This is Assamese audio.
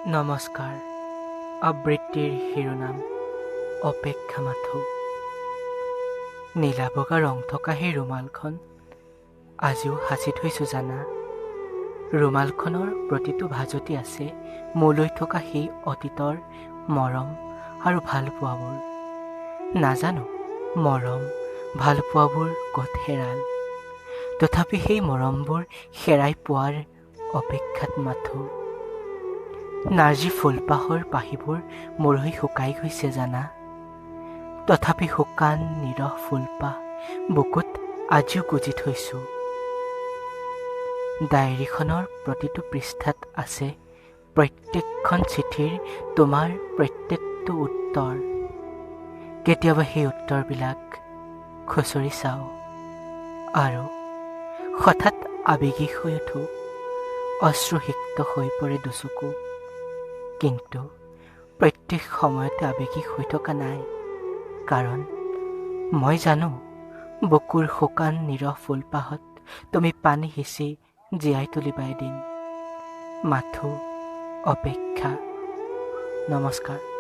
নমস্কাৰ। আবৃত্তিৰ শিৰোনাম অপেক্ষা মাথো। নীলা বগা ৰং থকা সেই ৰুমালখন আজিও সাঁচি থৈছোঁ জানা। ৰুমালখনৰ প্ৰতিটো ভাঁজতে আছে মোলৈ থকা সেই অতীতৰ মৰম আৰু ভালপোৱাবোৰ। নাজানো মৰম ভালপোৱাবোৰ ক'ত হেৰাল, তথাপি সেই মৰমবোৰ হেৰাই পোৱাৰ অপেক্ষাত মাথো। নাৰ্জী ফুলপাহৰ পাহিবোৰ মৰহি শুকাই গৈছে জানা, তথাপি শুকান নিৰহ ফুলপাহ বুকুত আজিও গুজি থৈছোঁ। ডায়েৰীখনৰ প্ৰতিটো পৃষ্ঠাত আছে প্ৰত্যেকখন চিঠিৰ তোমাৰ প্ৰত্যেকটো উত্তৰ। কেতিয়াবা সেই উত্তৰবিলাক খুচৰি চাওঁ আৰু হঠাৎ আৱেগিক হৈ উঠোঁ, অশ্ৰুসিক্ত হৈ পৰে দুচকু। কিন্তু প্ৰত্যেক সময়তে আৱেগিক হৈ থকা নাই, কাৰণ মই জানো বুকুৰ শুকান নিৰহ ফুলপাহত তুমি পানী সিঁচি জীয়াই তুলিবা এদিন। মাথো অপেক্ষা। নমস্কাৰ।